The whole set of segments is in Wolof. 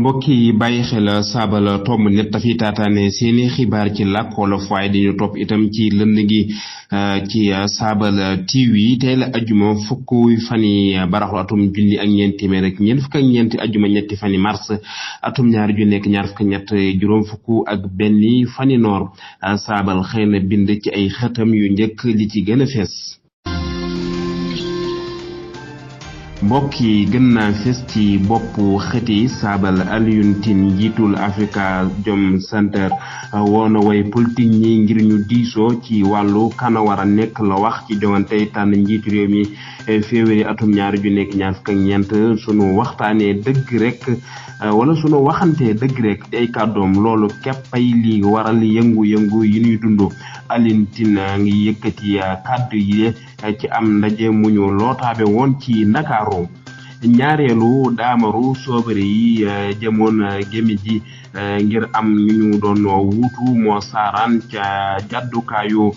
mbokk yi bàyyi xel saabal tomb net dafiy taataane seeni xibaar ci làkk wolof waaye dañu topp itam ci lënd gi ci saabal TV tey la ajuma fukk fani baraxlu atum junni ak ñeent téeméer ak ñeent fukk ak ñeent ajuma ñetti fani mars atum ñaari junni ak ñaar fukk ak ñett juróom fukk ak benn fani noor saabal xëy na bind ci ay xëtam yu njëkk li ci gën a fees. mbokk yi gën naa fes ci boppu xëti saabal Alioune Tine njiitul Afrikajom Center woona way politique ñi ngir ñu diisoo ci wàllu kana war a nekk la wax ci joŋante tànn njiitu réew mi février atum ñaari ju nekk ñaar fukk ak ñeent sunu waxtaanee dëgg rek wala sunu waxantee dëgg rek ay kàddoom loolu képpay li waral yëngu-yëngu yi ñuy dund. Alioune Tine ngi yëkkati kàddu yi ci am ndaje mu ñu lootaabe woon ci Ndakaaru ñaareelu daamaru soobare yi jëmoon gémmi ji ngir am ñu doon wuutu moo saaraan ca jàddukaayu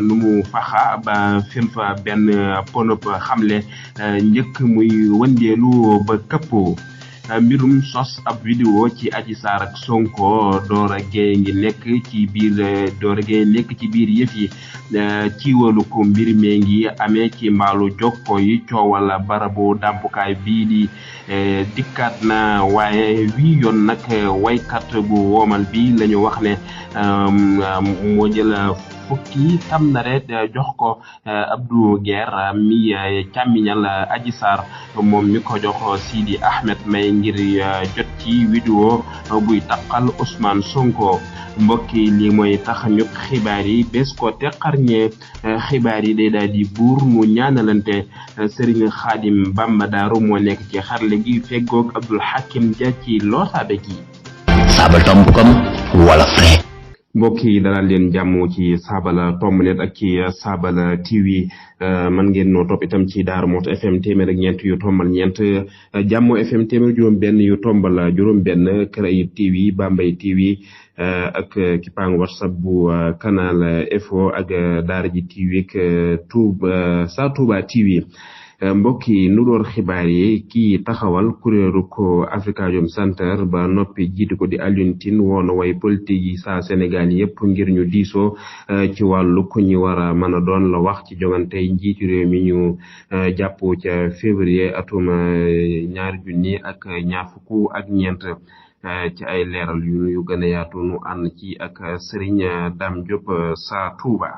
nu mu faxa ba fil fa benn ponop xamle njëkk muy wëndeelu ba këppoo mbirum sos ab vidéo ci Adji Sarr ak Sonko Dora Gueye ngi nekk ci biir yëf yi ci wàllu ko mbir mee ngi amee ci mbaalu jokko yi coowal barabu dàmpukaay bii di dikkaat na waaye wii yoon nag waykat bu woomal bi lañu wax ne moo jël fukki tam na ret jox ko Abdou Guer mi càmmiñal Adji Sarr moom mi ko jox Sidi Ahmed May ngir jot ci vidéo buy taqal Ousmane Sonko mbokki li mooy tax ñu xibaar yi bés ko te xarñee xibaar yi day daal di buur mu ñaanalante Serigne Khadim Bamba Daaru moo nekk ci xarle gi feggoog Abdul Hakim Dia ci lootaabe gi saabal tomb comme wala frais mbokk yi dalal leen jàmm ci saabal tomb net ak ci saabal TV man ngeen noo topp itam ci Darou Mouhty FM téeméer ak ñeent yu tombal ñeent Jàmmo FM téeméer juróom benn yu tombal juróom benn Kër Ayib TV Bambey TV ak kipaangu WhatsApp bu canal Info ak Daara J TV ak Touba TV mbokk yi nu door xibaar yi kii taxawal kuréelu ko Afrikajom Center ba noppi jiitu ko di Alioune Tine woon way politique yi saa Sénégal yëpp ngir ñu diisoo ci wàllu ku ñu war a mën a doon la wax ci jongante njiitu réew mi ñu jàpp ca février atum ñaari junni ak ñaar fukk ak ñeent ci ay leeral yu gën a yaatu nu ànd ci ak Serigne Dame Diop sa Touba.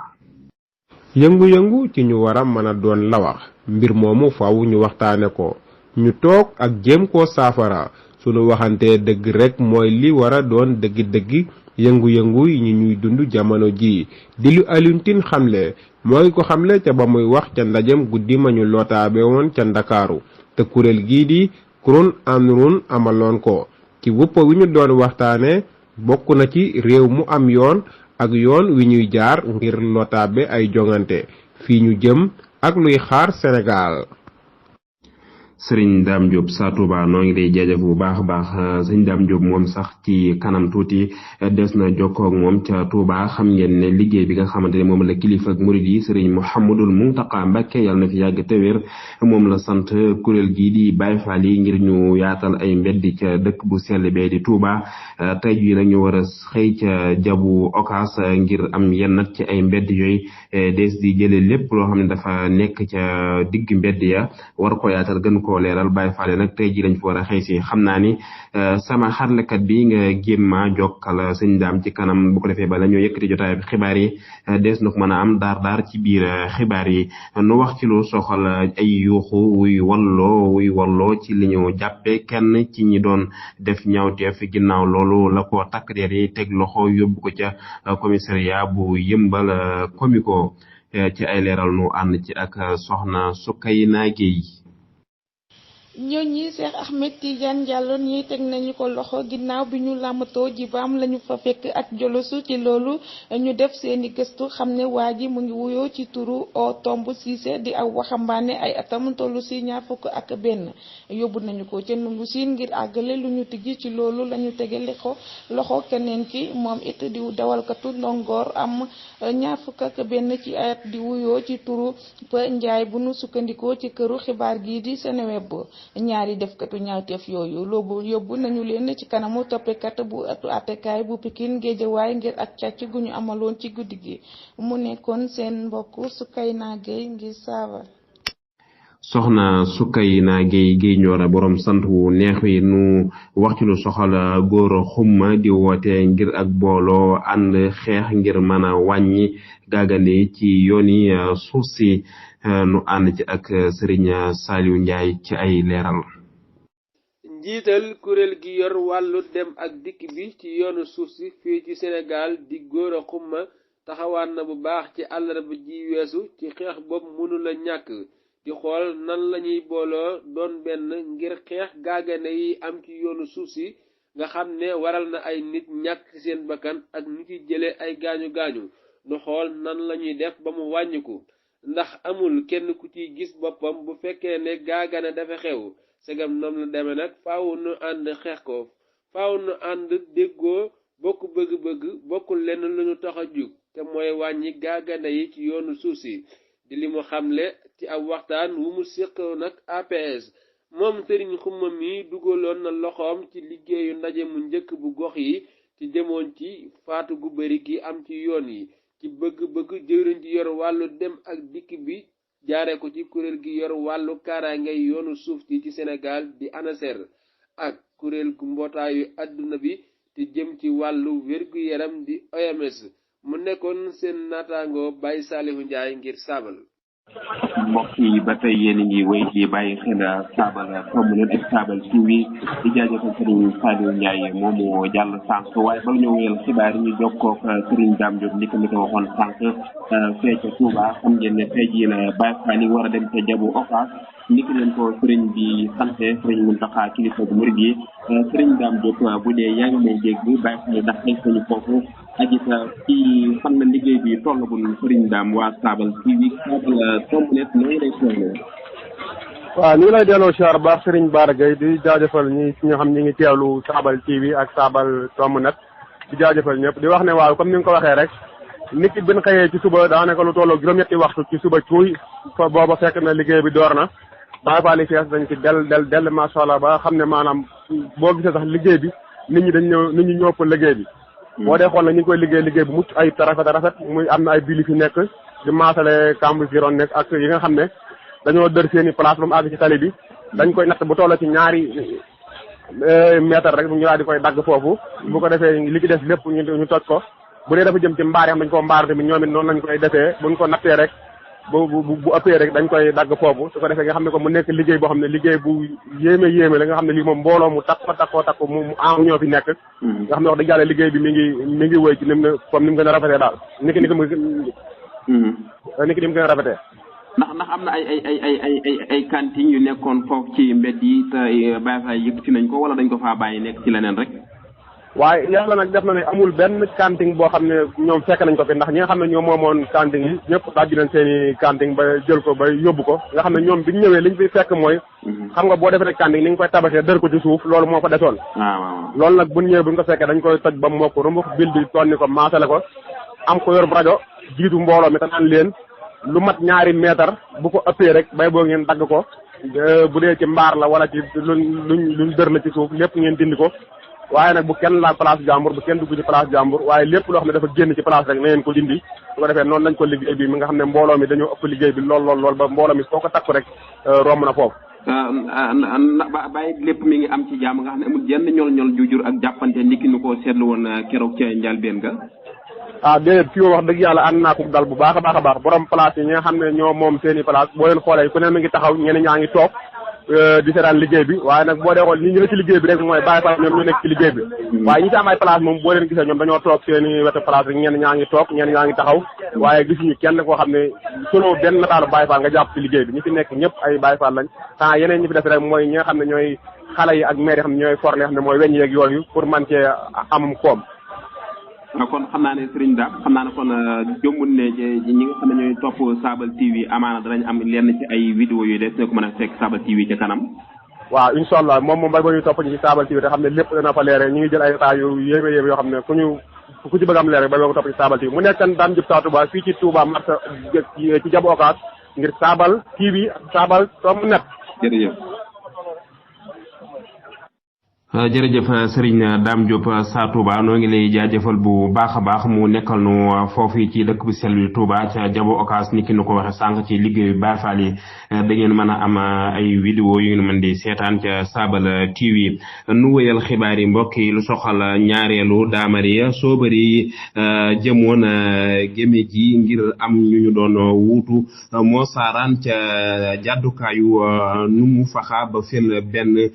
yëngu-yëngu ci ñu war a mën a doon la wax mbir moomu faaw ñu waxtaane ko ñu toog ak jéem koo saafara sunu waxantee dëgg rek mooy li war a doon dëgg-dëgg yëngu-yëngu yi ñuy dund jamono ji di lu Alioune Tine xamle mooy ko xamle ca ba muy wax ca ndajem guddi ma ñu lootaabe woon ca Ndakaaru te kuréel gii di Crown and Run amaloon ko ci wupp wi ñu doon waxtaane bokk na ci réew mu am yoon ak yoon wi ñuy jaar ngir lootaabe ay jongante fii ñu jëm ak luy xaar Sénégal. Serigne Dame Diop sa Touba noo ngi lay jaajëf bu baax a baax Serigne Dame Diop moom sax ci kanam tuuti des na jokkoo ak moom ca Touba xam ngeen ne liggéey bi nga xamante ne moom la kilifa ak murid yi Serigne Mouhamadul Mountakha Mbacké yàlla na fi yàgg te wér moom la sant kuréel gii di Baye Fall yi ngir ñu yaatal ay mbeddi ca dëkk bu sell bee di Touba tey jii nag ñu war a xëy ca jabu Ocass ngir am yenn ci ay mbedd yooyu des di jëlee lépp loo xam ne dafa nekk ca digg mbedd ya war ko yaatal gën ko leeral Baye Fall nag tey ji lañ fa war a xëy si xam naa ni sama xarlekat bi nga gémma jokkal sëñ Daam ci kanam bu ko defee ba la ñoo yëkkati jotaay xibaar yi dees na ko mën a am daar ci biir xibaar yi nu wax ci lu soxal ay yuuxu wuy walloo ci li ñu jàppe kenn ci ñi doon def ñaawteef ginnaaw loolu la ko takk der yi teg loxo yóbbu ko ca commissariat bu Yëmbal Comico ci ay leeral nu ànd ci ak soxna Sukayna Gueye. ñooñi Cheikh Ahmed Tidiane Diallo ñi teg nañu ko loxo ginnaaw bi ñu làmbatoo jibaam lañu fa fekk ak jolosu ci loolu ñu def seeni gëstu xam ne waa ji mu ngi wuyoo ci turu o tomb Cissé di aw waxambaane ay atam tollu si 21 yóbbu nañu ko ca Ndungu Siin ngir àggale lu ñu tijji ci loolu lañu tege loxo keneen ki moom it di dawalkatu ndongoor am 21 ci at di wuyoo ci turu Pa Njaay bu nu sukkandikoo ci këru xibaar gii di Seneweb ñaari defkatu ñaawteef yooyu loobu yóbbu nañu leen ci kanamu toppekat bu atu attekaay bu Pikine Géejawaay ngir ak càcc gu ñu amaloon ci guddi gi mu nekkoon seen mbokk Soukayna Gueye ngir Saba. soxna Soukayna Gueye ñoora borom sant wu neex wi nu wax ci lu soxal góor xumma di woote ngir ak booloo ànd xeex ngir mën a wàññi gaagande ci yooni suuf si nu ànd ci ak Serigne Saliou Ndiaye ci ay leeral. njiital kuréel gi yor wàllu dem ak dikk bi ci yoonu suuf si fii ci Sénégal di góor xumma taxawaan na bu baax ci àllarba ji weesu ci xeex boobu mënu la ñàkk di xool nan lañuy booloo doon benn ngir xeex gaagane yi am ci yoonu suuf si nga xam ne waral na ay nit ñàkk seen bakkan ak nit yi jëlee ay gaañu-gaañu nu xool nan lañuy def ba mu wàññiku ndax amul kenn ku ciy gis boppam bu fekkee ne gaagane dafa xew segam noom la demee nag faaw nu ànd xeex ko faaw nu ànd déggoo bokk bëgg-bëgg bokkul lenn lu ñu tax a jug te mooy wàññi gaagane yi ci yoonu suuf si di li mu xamle ci ab waxtaan wu mu séqoo nag APS moom Serigne Xumma mi dugaloon na loxoom ci liggéeyu ndaje mu njëkk bu gox yi ci demoon ci faatu gu bari gi am ci yoon yi ci bëgg-bëgg jëwriñ ci yor wàllu dem ak dikk bi jaare ko ci kuréel gi yor wàllu kaaraange yoonu suuf si ci Sénégal di ANASER ak kuréel gu mbootaayu àdduna bi te jëm ci wàllu wér-gu-yaram di OMS mu nekkoon seen naataango Baye Saliou Ndiaye ngir Saabal. mbokk yi ba tey yéen a ngi wéy di bàyyi xel Saabal comme leen ak Saabal TV di jaajëfal Serigne Saliou Ndiaye moomu jàll sànq waaye bala ñu wéyal xibaar yi ñu jokkoo ak Serigne Dame Diop ni ko waxoon sànq fee ca Touba xam ngeen ne tey jii la Baye Fall yi war a dem ca Jabu Ocass ni ko leen ko Serigne bi sante Serigne Mountakha kilifa bu murid yi Serigne Dame Diop bu dee yaa ngi may dégg Baye Fall ndax xëy sañu foofu aji ci fan la liggéey bi tollagul Serigne Dame waa Saabal TV complet noonu lay tolloo. waaw ñu ngi lay delloo siyaar baax Serigne Bara Gueye di jaajëfal ñi nga xam ñi ngi teewlu Saabal TV ak Saabal .net di jaajëfal ñëpp di wax ne waaw comme ni nga ko waxee rek nit ki bin xëyee ci suba daanaka lu tolloo juróom-ñetti waxtu ci suba cuuy fa booba fekk na liggéey bi door na Baye Fall yi fees dañ ci del macha allah ba xam ne maanaam boo gisee sax liggéey bi nit ñi ñoo ëpp liggéey bi. boo dee xool nag ñu ngi koy liggéey bu mucc ay rafet muy am na ay bili fi nekk di maasale kamb fi ron nekk ak yi nga xam ne dañoo dër seeni place ba mu àgg ci tali bi dañ koy natt bu toll ci ñaari mètre rek ñu daal di koy dagg foofu bu ko defee li ci des lépp ñu toj ko bu dee dafa jëm ci mbaar yi xam dañ koo mbaar tamit ñoom it noonu lañ koy defee buñ ko nattee rek bu ëppee rek dañ koy dagg foofu su ko defee nga xam ne ko mu nekk liggéey boo xam ne liggéey bu yéeme la nga xam ne lii moom mbooloo mu takko mu am ñoo fi nekk nga xam ne wax dëgg yàlla liggéey bi mi ngi wéy ci nim ne comme ni mu gën a rafetee daal ni ki ni mu gën a rafetee ndax am na ay cantine yu nekkoon foofu ci mbedd yi te Baye Fall yëkkati nañ ko wala dañ ko faa bàyyi nekk ci leneen rek waaye yàlla nag def na ne amul benn cantine boo xam ne ñoom fekk nañ ko fi ndax ñi nga xam ne ñoom moomoon cantine yi ñëpp dajji nañ seen i cantine ba jël ko ba yóbbu ko nga xam ne ñoom biñ ñëwee liñ fi fekk mooy xam nga boo defee rek cantine ni nga koy tabaxee dër ko ci suuf loolu moo fa desoon loolu nag buñ ñëwee buñ ko fekkee dañ koy toj ba mokk rumbux bil bi tonni ko maasale ko am ko yor rajo jiitu mbooloo mi te naan leen lu mat ñaari meetar bu ko ëppee rek bay boo ngeen dagg ko bu dee ci mbaar la wala ci luñ dër la ci suuf lépp ngeen dindi ko waaye nag bu kenn laal place jàmbur bu kenn dugg ci place jàmbur waaye lépp loo xam ne dafa génn ci place rek na ngeen ko dindi su ko defee noonu lañ ko liggéey bi mi nga xam ne mbooloo mi dañoo ëpp liggéey bi lool ba mbooloo mi soo ko takku rek romb na foofu bàyyi lépp mi ngi am ci jàmm nga xam ne amul jenn ñol jujur ak jàppante niki nu ko seetlu woon keroog ca njëlbéen ga déedéet fii wax dëgg yàlla ànd naa ko dal bu baax a baax borom place yi ñi nga xam ne ñoo moom seen i place boo leen xoolee ku ne mi ngi taxaw ñeneen ñaa ngi toog di seetaan liggéey bi waaye nag boo dee xool ñi ne ci liggéey bi rek mooy Baye Fall ñoom ñu nekk ci liggéey bi waaye ñi ci am ay place moom boo leen gisee ñoom dañoo toog seen i wetu place rek ñenn ñaa ngi toog ñenn ñaa ngi taxaw waaye gisuñu kenn koo xam ne solo benn nataalu Baye Fall nga jàpp ci liggéey bi ñi fi nekk ñëpp ay Baye Fall lañ tant yeneen ñi fi des rek mooy ñi nga xam ne ñooy xale yi ak maire yi xam ne ñooy forle xam ne mooy weñ yeeg yooyu pour man cee amum koom kon xam naa ne Serigne Dame xam naa ne kon jombul ne ñi nga xam ne ñooy topp Saabal TV amaana danañ am lenn ci ay vidéo yooyu des na ko mën a fekk Saabal TV ca kanam waaw incha allah moom bay ba ñu topp ñu ci Saabal TV te xam ne lépp dana fa leere ñu ngi jël ay détails yu yéeme yoo xam ne ku ci bëgg am leere bay ba ko topp ci Saabal TV mu nekk kan Dame Diop Touba fii ci Touba marché ci Jabu Ocass ngir Saabal TV Saabal .net jërëjëf jërëjëf Serigne Dame Diop sa Touba noo ngi lay jaajëfal bu baax a baax mu nekkal nu foofu ci dëkk bu sell bi Touba ca Jabo Okas ni ki nu ko waxe sànq ci liggéeyu Baay Faal yi da ngeen mën a am ay vidéo yu ngeen mën di seetaan ca Saabal TV nu wëyal xibaar yi mbokk yi lu soxal ñaareelu daamari soobari jëmoon gémé ji ngir am ñu doon wuutu moo saaraan ca jàddukaayu nu mu faxa ba fel benn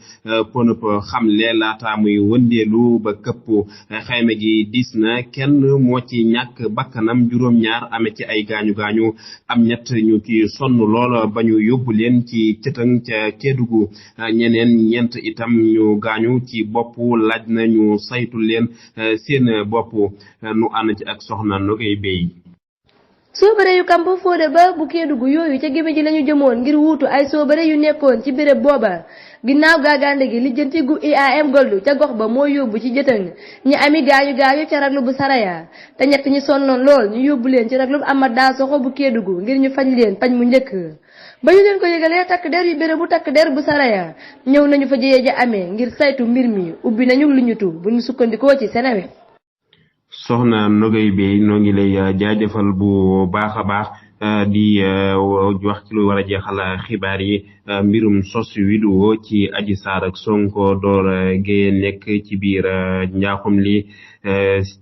ponop xamle laata muy wëndeelu ba këpp xayma gi diis na kenn moo ci ñàkk bakkanam juróom-ñaar ame ci ay gaañu-gaañu am ñett ñu ci sonn lool ba ñu yóbbu leen ci cëtëng ca Kédougou ñeneen ñeent itam ñu gaañu ci bopp laaj na ñu saytu leen seen bopp nu ànd ci ak soxna Nogay Bey soobare yu Kampo Fodé Ba bu Kédougou yooyu ca gémé ji lañu jëmoon ngir wuutu ay soobare yu nekkoon ci béréb booba ginnaaw gaagande gi lijjanti gu IAM Goldu ca gox ba moo yóbbu ci jëtëng ñi ami gaañu ca raglu bu Saraya te ñett ñi sonnoon lool ñu yóbbu leen ci raglu bu Amad Dansokho bu Kédougou ngir ñu fañ leen pañ mu njëkk ba ñu leen ko yëgalee takk der yu béréb bu takk der bu Saraya ñëw nañu fa jëyee ja amee ngir saytu mbir mi ubbi nañu lu ñu tu bu ñu sukkandikoo ci Seneweb soxna Nogay Bey noo ngi lay jaajëfal bu baax a baax di wax ci lu war a jeexal xibaar yi mbirum sos vidéo ci Adji Sarr ak Sonko door géeye nekk ci biir njaaxum li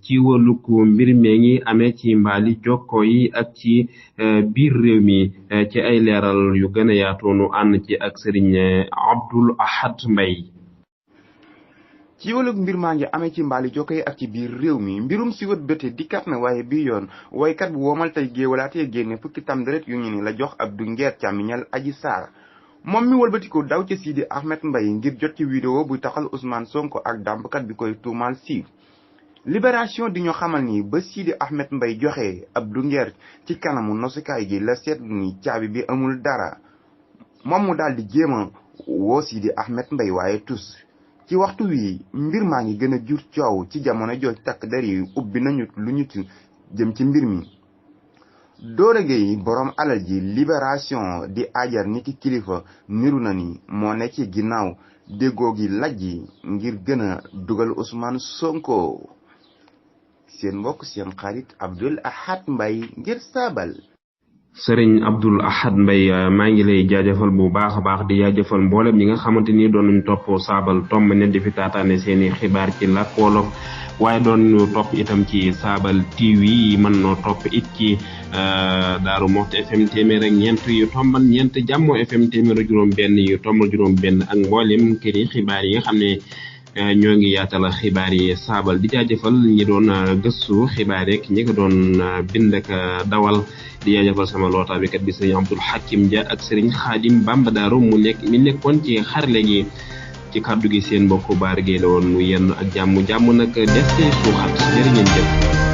ci wàllug mbir mee ngi amee ci mbaali jokko yi ak ci biir réew mi ci ay leeral yu gën a yaatu nu ànd ci ak Serigne Abdoul Ahad Mbaye ci wàllug mbir maa ngi amee ci mbaali jokko yi ak ci biir réew mi mbirum si wët bëte dikkat na waaye bii yoon woykat bu woomal tey géewalaatee génne fukki tamderet yu ñu ni la jox Abdou Nguer càmmiñal Adji Sarr moom mi wëlbatiku daw ca Sidi Ahmed Mbaye ngir jot ci vidéo buy taxal Ousmane Sonko ak dàmpkat bi koy tuumaal siiw Libération di ñu xamal ni ba Sidi Ahmed Mbaye joxe Abdou Nguer ci kanamu nosukaay gi la seetlu ni caabi bi amul dara moom mu daal di jéema woo Sidi Ahmed Mbaye waaye tus ci waxtu wi mbir maa ngi gën a jur coow ci jamono jooj takk der yi ubbi nañu lu ñu jëm ci mbir mi Doro Gueye borom alal ji Libération di ajar niki kilifa niru na ni moo ne ci ginnaaw déggoo gi lajji ngir gën a dugal Ousmane Sonko seen mbokk seen xarit Abdoul Ahad Mbaye ngir Saabal Serigne Abdoul Ahad Mbaye maa ngi lay jaajëfal bu baax a baax di jaajëfal mboolem ñi nga xamante ni doon nañu topp Saabal tomb ne di fi taataane seeni xibaar ci làkk wolof waaye doon ñu topp itam ci Saabal TV mën noo topp it ci Daaru Moxti FM téeméer ak ñeent yu tombal ñeent Jàmmo FM téeméer ak juróom benn yu tombal juróom benn ak mboolem këri xibaar yi nga xam ne ñoo ngi yaatal xibaar yi Saabal di jaajëfal ñi doon gëstu xibaar rek ñi ko doon bind ak dawal di jaajëfal sama loota bi kat bi Serigne Abdoul Hakim Dia ak Serigne Khadim Bamba Daaru mi nekkoon ci xarle gi ci kaddu gi seen mbokku baar gi la woon mu yenn ak jàmm nag des suuxat jërë ngeen jëf